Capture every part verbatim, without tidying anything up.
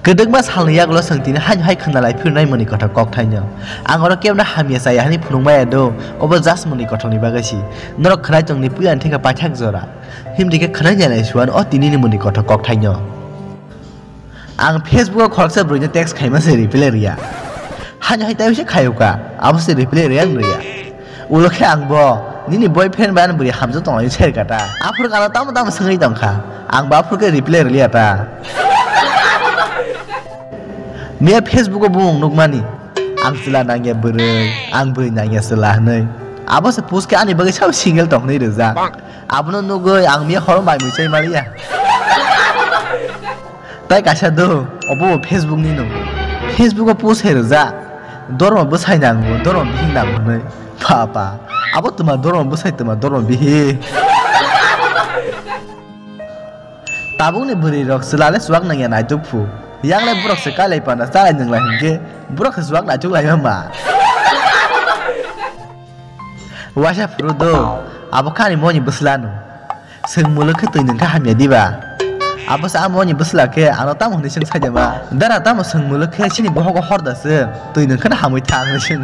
Kwdwkma salni yagulo chwng tini haino hai khwna lai phirnai mwnwi kothok kokthaino. Ang oro kebno hamya chaya hwnwi phunukmaya do, obo just mwnwi kothokni bagwi si. Norok khwnai tongni puilani theka paithak jora. Himdi khe khwnai nai suan o tinini mwnwi kothok kokthaino. Ang Facebook o khoroksa bwrwino text khaima se reply rwya. Haino hai taiwi se khayuka, abo se reply rwya wng rwya. Ulo khe ang bo nini boyfriend bai ani bwrwi hamjak tonglaini ser kata. Aphuru ano tamo tamo swngwi tongkha. Ang bo aphuru khe reply rwliya ta. Miya Facebook o bumung nukmani. Ang chwla nangya bwrwi, ang bwrwi nangya chwla hwnwi. Abo se post khe ani bagwi sabo single tong hwnwi rwjak. Abono nugwi ang miya horo mai mui chai maliya. Tai kaisa do, obo bo Facebook ni no. Facebook o post hai rwjak. Dormo bwsai nango, dormo bihik nango hwnwi. Pha pha. Abo twma dormo bwsai twma dormo bihik. Tabukni bwrwi rok chwla le chuak nangya naituk phu. Yang le borok se kalai pana chalai nwnglai hinkhe borok se chuak naituk lai ma. Waisa phuru do, abo kani moni bwsla no. Swng muluk khe twi nwng khe hamya diba? Abo se a moni bwsla khe ano tamo hwnwi swng saida ma? Dara tamo swng muluk khe chini bohogo hor da se twi nwng khe hamwi thang hwnwi swng.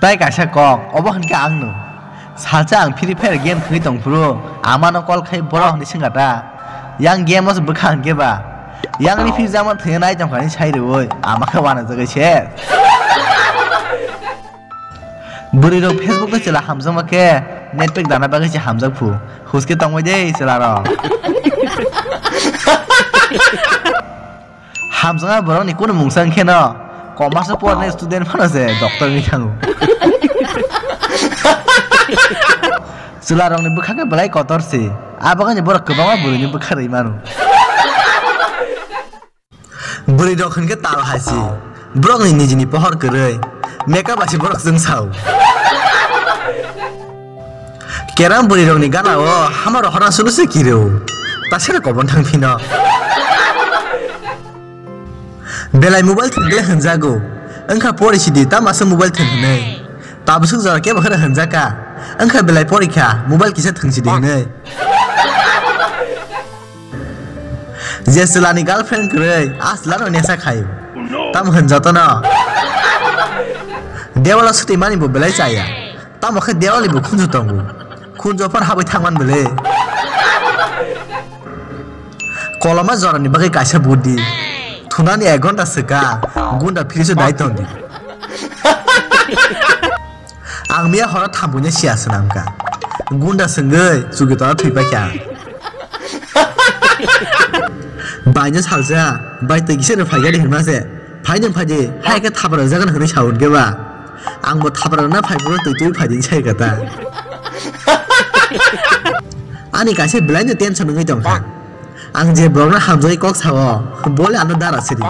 Tai kaisa kok, obo hwnkhe ang no. Salsa ang Free Fire game khwlwi tong phuru, amano call khai borok hwnwi swngkha ta. Yang game o se bwkha hwnkhe ba. Yang ni phirjama thwngya nai tongkha ni sai rwui, ama khe wanajagwi se. Bwrwi rok Facebook no chwla hamjakma khe, net pack dana bagwi se hamjak phu. Huske tongbai de chwla rok. Hamjakma borokni kunu mungsa wngkheno commerce o pornai student phano se doctor wngwi thango. Chwlarokni bwkha khe belai kotor se. A bagwino borok kwbangma bwrwini bwkha rwi mano. Bwrwi rok hwnkhe tal hai se. Borokni nijini pohor kwrwi. Makeup bai se borok chwngsao. Keram bwrwi rokni gana o hamaro hora sunu se kiro. Tasere kobon thang phino. Belai mobile thwng gle hwnjago. Wngkha pori sidi ta masa mobile thwng hwnwi. Tabwswk jora kebo kheno hwnjakha. Wngkha belai pori kha mobile kisa thwng sidi hwnwi. Je chwlani girlfriend kwrwi, a chwlano nesa khaio. Tamo hwn jotono. Dewalo swtwi mani bo belai chaya. Tamo khe dewalni bo khunju tongo. Khunju phano habwi thangman bwle. Koloma jorani bagwi kaisa budi. Thunani ek ghonta swkha, gunda phiriso dai tongdi. Ang miya horo thambuino siya swnamkha. Gunda swngwi chuki tora thwi paikha ang. Baino salsa, bai twi kisa rw phaikha de hinma se. Phaideng phaidi, hai khe thapra rwjagani hwnwi sa hwn khe ba. Ang bo thapra rwna phai phuru twi twi phaiding sai kha ta. Ani kaisa belai no tension wngwi tong kha. Ang je borokno hamjagwi kok sao, bole ano dara sidi.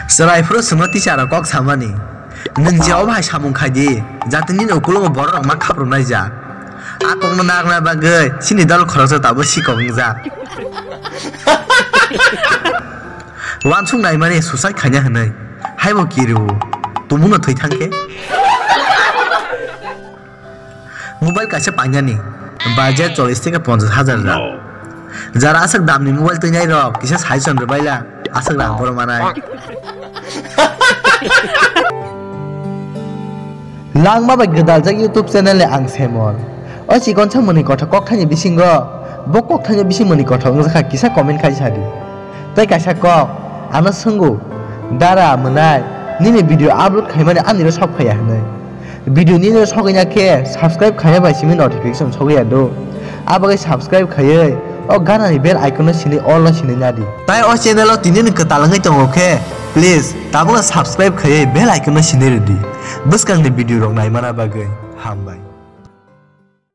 Chwrai phuru swngno teacher rok kok samani, "Nwng je obo hai samung khai di, jate nini ukulungo borok rok ma khap rwnai ja." A kokno narwkna bagwi chini dol khoroksa tabuk sikok wngjak. Wansuk naimani suicide khaina hwnwi, haibo kiriwo, tumungno thwi thang khe. Mobile kaisa painani budget chollish theke ponchash hajar rang. Jara aswk damni mobile twinai rok kisa suggestion rwbaila aswk rang boro manai. Langma bai gwdaljak YouTube channel ni ang Semon. O chikonsa mwnwi kothok kokthaini bisingo bo kokthaini bising mwnwi kothok wngjakha kisa comment khai sadi. Tei kaisa kok ano swngo, dara mwnai nini video upload khaimani aniro sok phaiya hwnwi. Video nini sogwi na khe subscribe khaiya bai simi notification sogwi ya do. Abagwi subscribe khaiwi o ganani bell icon no sini all no sini nadi. Tai o channel o tini ni kwtal wngwi tongo khe please tabukno subscribe khaiwi bell icon no sini rwdi. Bwskangni video rok naimana bagwi hambai.